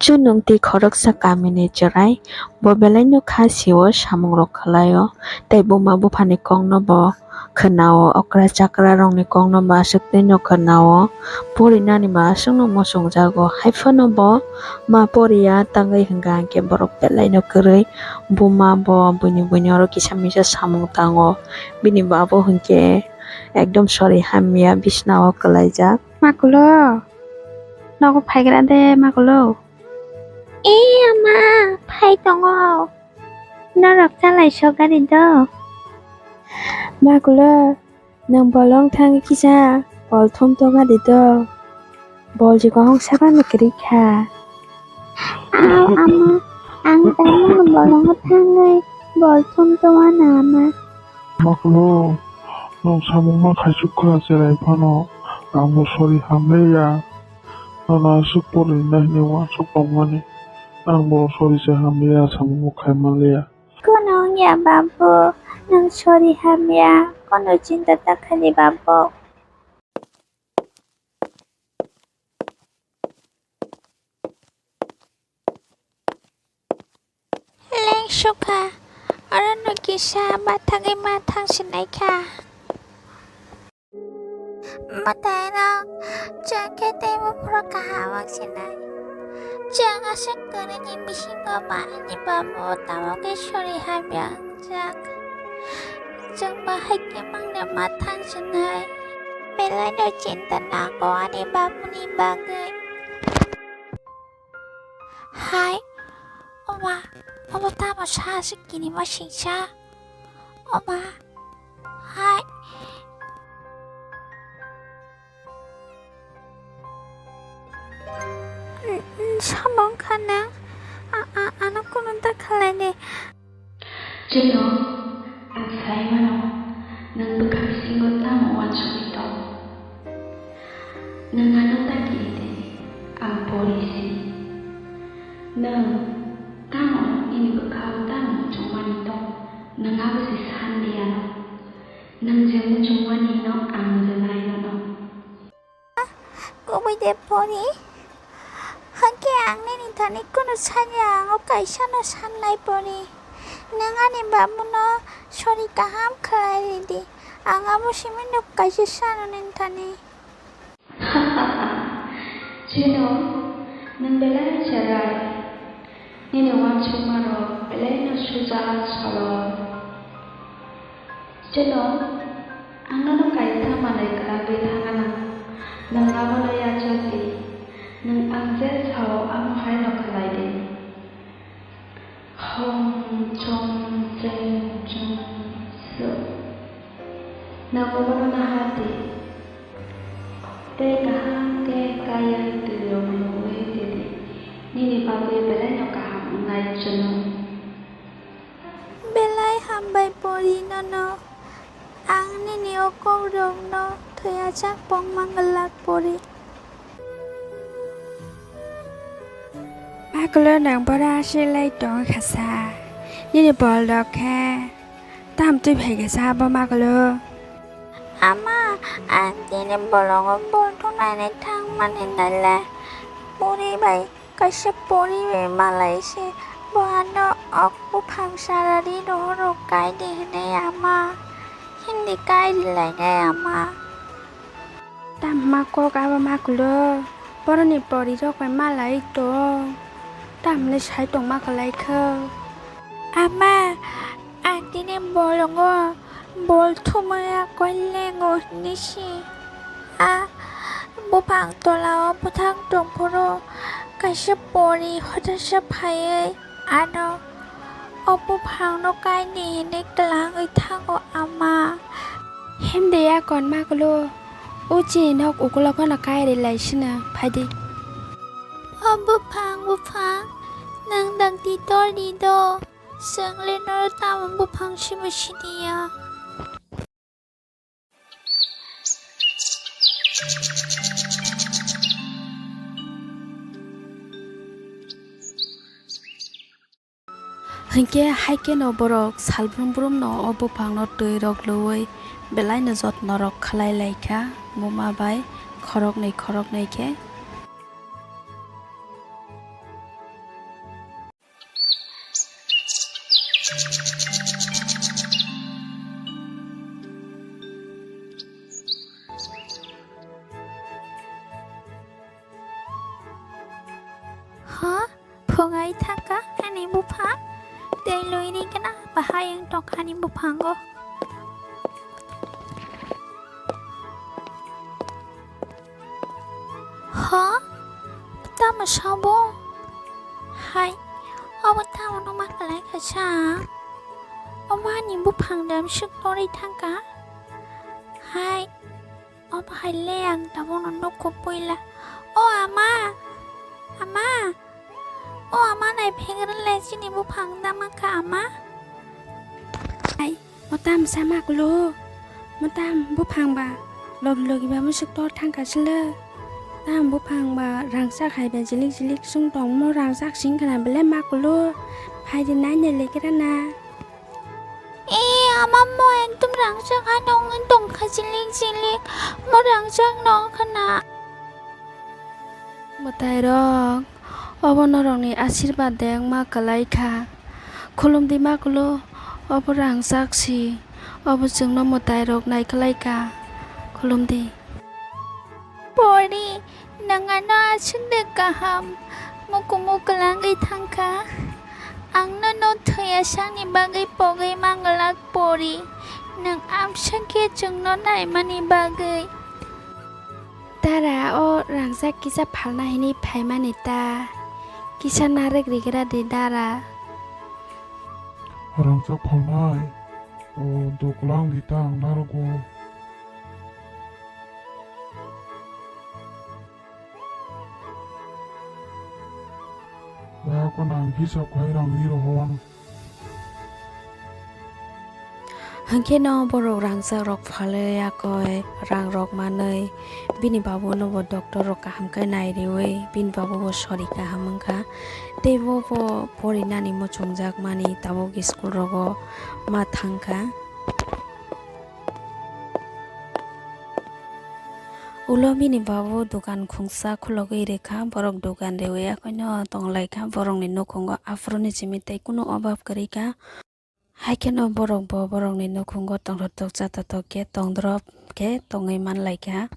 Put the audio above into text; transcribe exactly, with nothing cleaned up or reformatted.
Chunong twi khoroksa kamini chwrai, bo belaino kha sio, samungrok khwlaio, tei buma buphani kokno bo khwnao, okra chakrarokni kokno bo aswk twino khwnao, porinani bo aswkno muchungjago. Haiphano bo ma poriya tangwi hwnkha hwnkhe borok belaino kwrwi, buma bo buini buini oro kisa misa samung tango, bini babo hwnkhe ekdom sori hamya, bisnao kwlaijak. Makulo, nogo phaigra de, makulo. E ama, phai tongo. Norok chalai sogari do. Makulo, nwng bolong thangwi kisa bol thum tongadi do. Bol ji kwbang sabani kwrwi kha. Aw ama, ang tamo bolongo thangwi bol thum tongana ama. Makulo, nwng samungma khaisuk kha, cherai phano ang bo sori hamliya. Nono aswk porinai hwnwi uansuk tongmani, ang bo sori se hamliya, samungbo khai manliya. Kono wngya babu, nwng sori hamya, kono chinta ta khaidi babu. Lengsukha, orono kisa bathagwi ma thang sinai kha. Mwtairok, chwng khe teibo phuru kaham wng sinai. Chwng aswk kwrwini bisingo ba ani babu tamo khe sori hamya wngjak. Chwng bahai khe mangna ma thang sinai. Belaino chinta nango ani babuni bagwi. Hai, oma, obo tamo sa se kinima singsa? Oma, hai. N-, n-, samung kha nang? A, a, ano kuno da khalai de. Chwngno ang sai mano, nwng bwkha bisingo tamo uansugwi tong. Nwng ano ta kiri di, ang pori si. Nwng tamo nini bwkhao tamo muchungmani tong, nwng abo se san di ano. Nwng je muchungmani no ang je nai mano. Kubui de pori. Hakhe ang nini thani kunu sanya, ang o kaisa no sannai pori. Nwng ani babuno sori kaham khlai ridi. Ang abo simi no kaisa sano nini thani. Chwngno nwng belai cherai. Nini uansukmarok belaino suja solo. Chwngno ang nono kaisa manwi kwlangwi thangana. Nwng abono yachak di. Nwng ang je sao amo haino khlai di. Hom chom cheng chung su. Nwng obono naha di. Tei kaham khe kaya twirok nugwi ridi. Nini bagwi belaino kaham wngnai chwngno. Belai hambai pori nono. Ang nini o kokrokno thwi achak pongma glak pori. Makulo nwng boro aswk lai tong kha sa. Nini bol rok khe tam twi phai kha sa bo makulo. Ama, ang tini bolongo bol thumnaini thangmani naile. Puri bai kaisa pori bai malai se. Bo ano ok buphang sarari rohoro kai di hinui ama. Hindi kai di lainai ama. Tamma kok abo makulo, boroni pori rok bai malai tong, tamle sai tong makalai kho. Ama, ang tini bolongo bol thumaya koi lengo hinui si. A buphang tola o bwthang tong phuru kaisa pori hotasa phaiwi ano o buphangno kaidi hinui twlangwi thango ama. Himde ya kon makulo, o chini nok ukulogo no kairi lai sino phaidi. O buphang, buphang, nwng dakti tor di do, chwng le noro tamo buphang simi siniya. Hinkhe hai kheno borok salbrum brumno o buphangno twi rok lwui belaino jotno rok khlai lai kha, buma bai khoroknwi khoroknwi khe. Gai thangkha ani buphang, tei lui ri gana bahai wng tongkha ani buphango. Ho? Tamo sabo? Hai, obo tamo no ma kalai kha sa? Omo ani buphang dam suk torwi thangkha. Hai, obo hai le ang tabukno nukho puila. O ama! Ama! O ama, nai phegra le chini buphang dama kha ama. Ai, o tam sama kulo. Mo tam buphang ba. Logi logi ba musuk tor thangkha sile. Tam buphang ba rangchak hai ba jilik jilik sung tong mo rangchak sing khana bele ma kulo. Phai di nai nai lekera na. E ama, mo ekdom rangchak hai nong tongkha jilik jilik. Mo rangchak nong khana. Mwtairok, obo norokni asirbat de wngma kwlai kha. Khulumdi ma kulo, obo rangchak si, obo chwngno mwtairok nai kwlai kha. Khulumdi. Pori, nwng ano aswk de kaham, mukumu kwlangwi thangkha. Ang nono thwiya sakni bagwi pogwi manglak Pori, nwng amsa khe chwngno naimani bagwi. Dara, o rangchak kisa phalna hinwi phaimani ta, kisa narwk rigra di dara. Rangchak phalnai, o doklang di ta ang narwgo. Dara, ko nang kisa khairang ri rohon. Hwnkhe no borok rangchak rok phalwi yakoi rang rok manwi bini babu no bo doctor rok kaham khe nai riwi bini babu bo sori kaham wngkha. Tei bo bo porinani muchungjak mani tabuk school rogo ma thangkha. Ulo bini babu dukan khungsa khulogwi rikha, borok dukan riwi yakoino tonglaikha, borokni nukhungo aphuruni simi tei kunu obab kwrwikha. Haikheno borok bo borokni nukhungo tongthoktok chathotok khe tongdorop khe tongwi manlaikha.